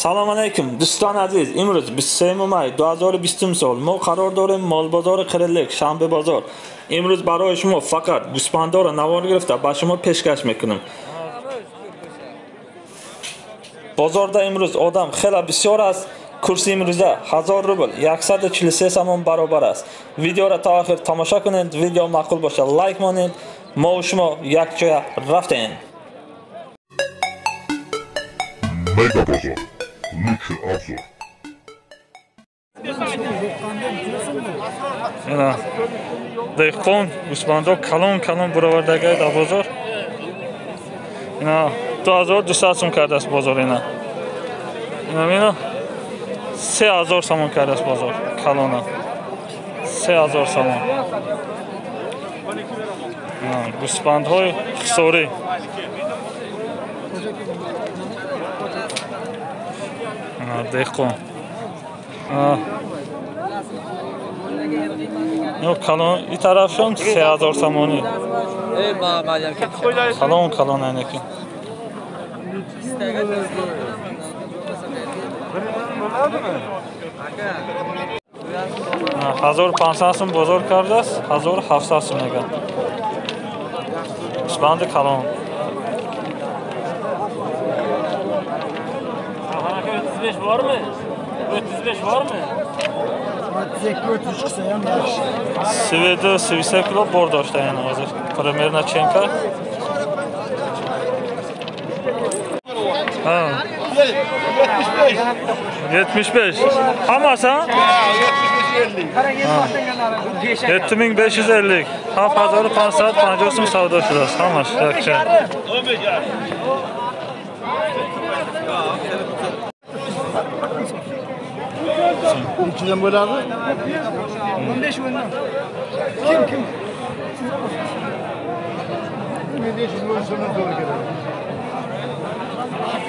Салом алейкум дӯстони азиз. Имрӯз 23 май 2020 сол мо қарор дорем молбозори Қирилик, шанбе бозор. Имрӯз барои шумо фақат гӯсфандоро навор гирифта ба шумо пешкаш мекунем. Бозорда имрӯз одам хеле бисёр аст. Курси имрӯза 1000 рубл 143 сомон баробар аст. Видеоро то охир тамошо кунед. Видео маъқул бошад лайк монед. Мо ва шумо якҷоя рафтем. Мега бозор. Лучший обзор. Ина деҳқон гӯсфандо калон калон буровардагай дар бозор. Ина 2200 сом кардааст бозор. Ина ина 3000 сомон кардааст бозор калона. 3000 сомон. Гӯсфандҳои хисорӣ. Деҳқон. Калон и тарафшон 3000 сомонӣ. Калон калон анеки. 1500 сом бозор кардааст, 1700 сом мегӯяд. Гӯсфанди калон. 35 var mı? 35 var mı? 32, 33 кило бор дошта яъне ҳозир. Примерно ченка. Ha. 75. Hammasi ha? 7550. 7550 сом савдо шудааст. Ҳамаш якча. Nechidan bo'ladi? 15 o'ndan. Kim kim? 1500 so'mdan to'g'ri keladi.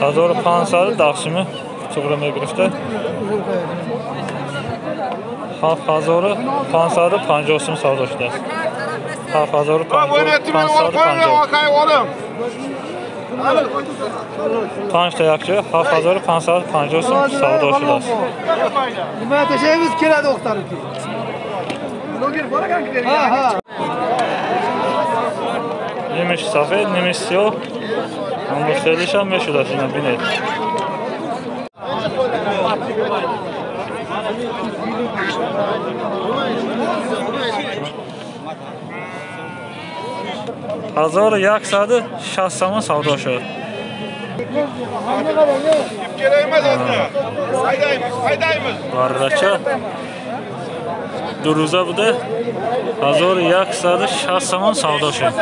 1500 daqshimi to'g'ri мегирифта. 7550 сом савдо шудааст. 7550. Панҷта якҷо 7550 сом савдо шудааст. Nima tashlaymiz keladi o'xtarib. Bloger bor ekan-ku. Ha, ha. Нимиш сафед, нимиш сиёҳ. Аммо хелишам мешудааст, ина бинед. 1160 сомон савдо шуд. Баррача ду рӯза буда 1160 сомон савдо шуд.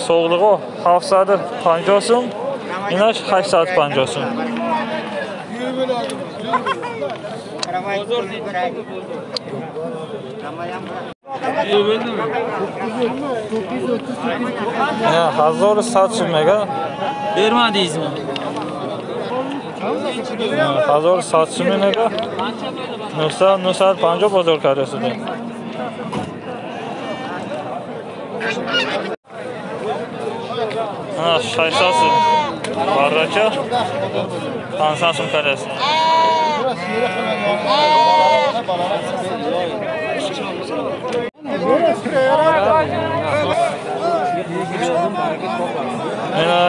Соғлиғо 750 сом, инаш 850 сом. Не, 1100 сом мега. Bermadingizmi? 1100 сом мега. 900 950 бозор карда шуда. Ha, 600 сом. Баррача 500 сом кардааст.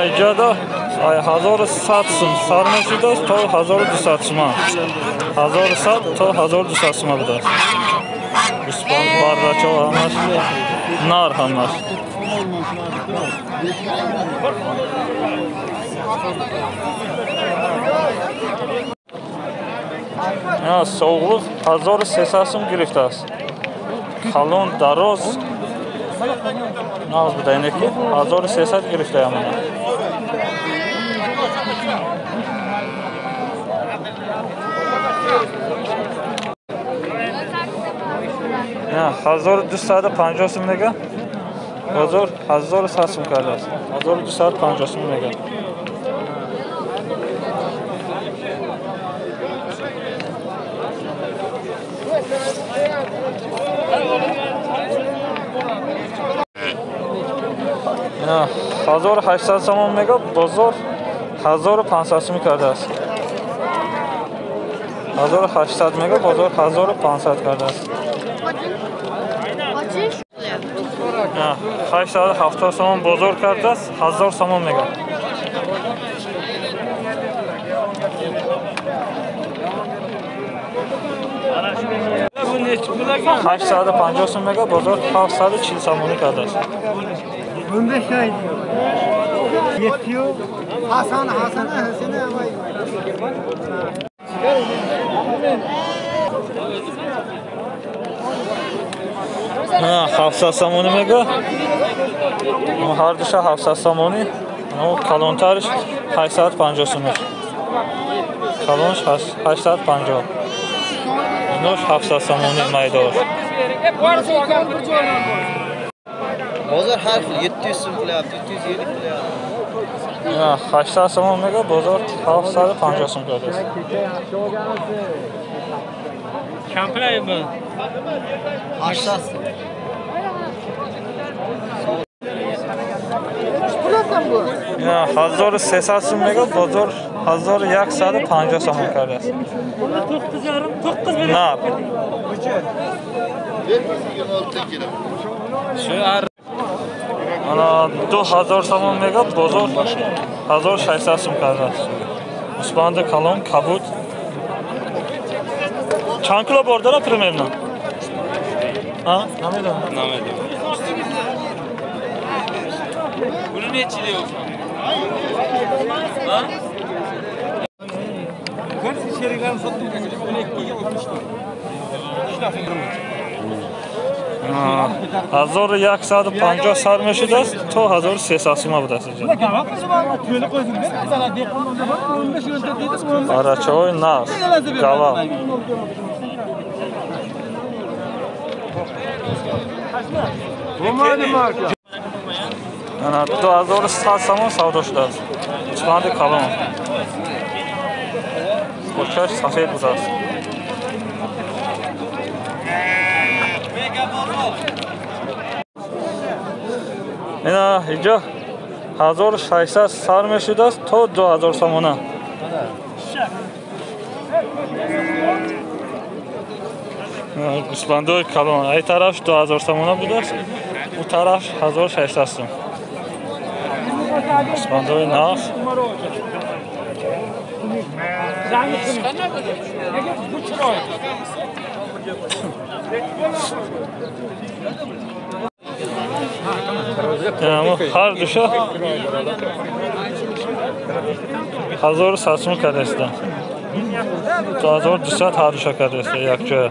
Иҷода 1100 сом сар мешудааст то 1200 сума. 1100 то 1200 сума будааст. Гӯсфанд баррача ҳамаш нар ҳамаш. Соғлуқ 1300 сом гирифтааст. Калон дароз нағз буда, ине ки 1300 гирифта ямона. 1250 сом мега. Бозор 1100 сом кардааст. 1250 сом мега. 1800 сомон мега, бозор 1500 сомон кардааст. 1800 мега, бозор 1500 кардааст. 870 сомон бозор кардааст, 1000 сомон мега. 850 сом мега, бозор 740 сомонӣ кардааст. 15 ay diyor. Yetiyor. Hasan, Hasan'a, Hasan'a vay. Ha, 700 сомонӣ мега. Ҳар душа 700 сомонӣ. Калонтарш 850 сомонӣ. Калонш 850. Инош 700 сомонӣ майдош. Bozor har xil 700 so'm qilyapti, 750 qilyapti. 800 сомон мега, бозор 750 сом кардааст. Kam qilyapti? 800 so'm. 1300 сом мега, бозор 1150 сомон кардааст. 9,5 9 На. Shu Ана 2000 сомон мега, бозор 1600 сом кардааст. Гӯсфанди калон, кабуд. Чанд кило бор дорад примерно? А? Намедонам. Намедонам. Buni nechi deyapsan? Ha? Sheriklarni sotdim, 12 ga o'tishdi. 1150 сар мешудааст то 1300 сума будааст инҷо. Арачаҳои нағз, гала. Ана 2100 сомон савдо шудааст. Гӯсфанди калон. Почаш сафед будааст. Ина инҷо 1600 сар мешудааст то 2000 сомона. Гӯсфандои калон. Ай тараф 2000 сомона будааст, у тараф 1600 сом. Гӯсфандои нағз. Ҳар душа 1100 сом кардааст. 2200 ҳар душа кардааст якҷоя.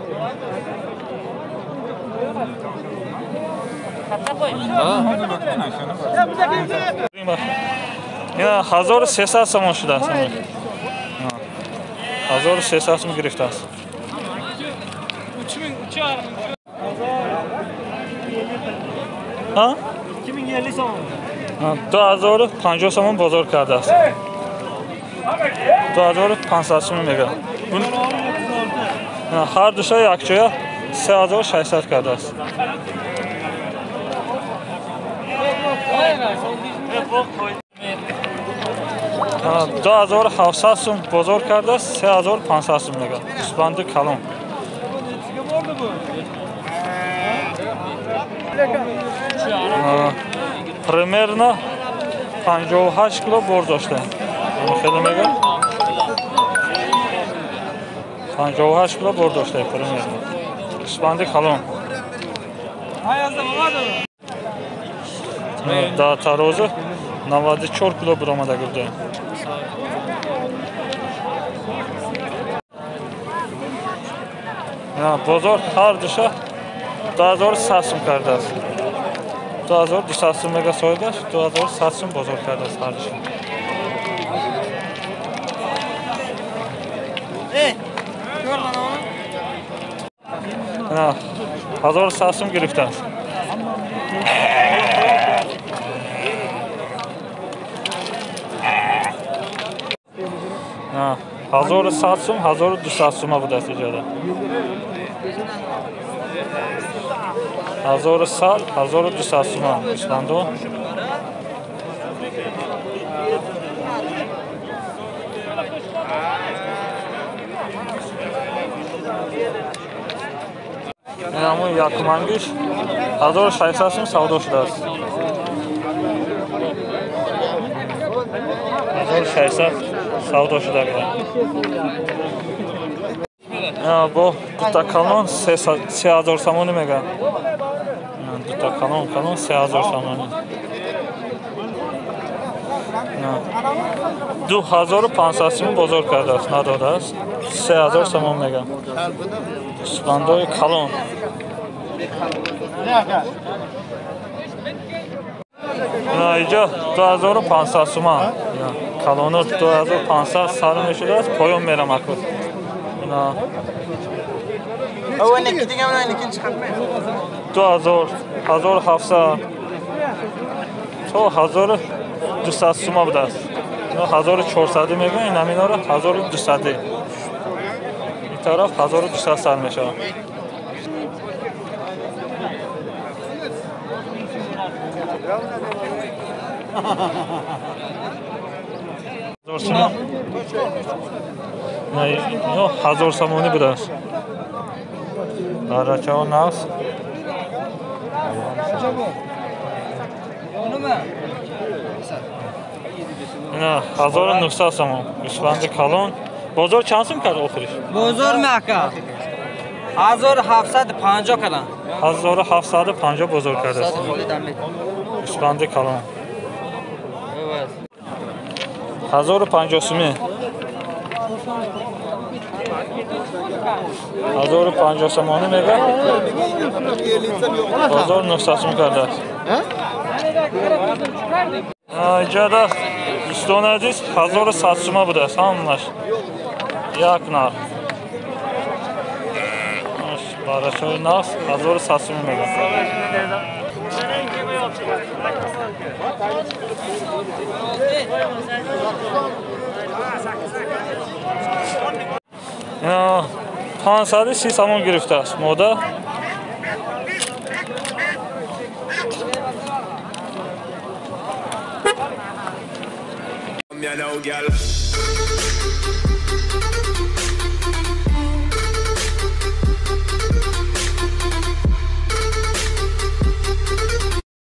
Ина 1300 сомон шудааст. 1300 сом гирифтааст. Ha? 2050 сомон. 2050 сомон бозор кардааст. 2500 сом мега. Ҳар душа якҷоя 3600 кардааст. 2700 сом бозор кардааст, 3500 сом мега. Гӯсфанди калон. Примерно 58 кило бор дошта. Хеле мега. 58 кило бор дошта примерно. Гӯсфанди калон. Дар тарозу 94 кило биромада гирифта. Бозор ҳар душа 2100 сом кардааст. 2200 сом мега соҳибаш, 2100 сом бозор кардааст ҳар душа. 1100 сом гирифтааст. 1100 сом, 1200 сома будааст иҷода. 1100, 1200 сома гӯсфандо. Ин ҳамон якумангиш 1600 сум савдо шудааст. 1600 савдо шуда. Бо дута калон 3000 сомонӣ мегӯянд. Дута калон 3000 сомонӣ. 2500 сум бозор кардааст, надодааст. 3000 сомон мегӯянд. Гӯсфандои калон. Иҷо 2500 суман. Калоно 2500 сар мешудааст, поён мерам акун. 2000, 1700 то 1200 сума будааст. 1400 мегӯянд, ин ҳаминора 1200. Ин тараф 1200 сар мешавад. Ино 1000 сомонӣ будааст. Дарачаҳо нағз. Ина 1900 сомон. Гӯсфанди калон. Бозор чанд сум кард охириш? Бозор мака 1750 кардам. 1750 бозор кардааст. Гӯсфанди калон. 1050 сумӣ. 1050 сомонӣ мегӯяд. Бозор 900 сум кардааст. Иҷода дӯстони азиз 1100 сума будааст ҳамаш. Як нарх. Барачаҳои нағз 1100 сум мегӯяд. Ина 530 сомон гирифтааст мода. You know, girl.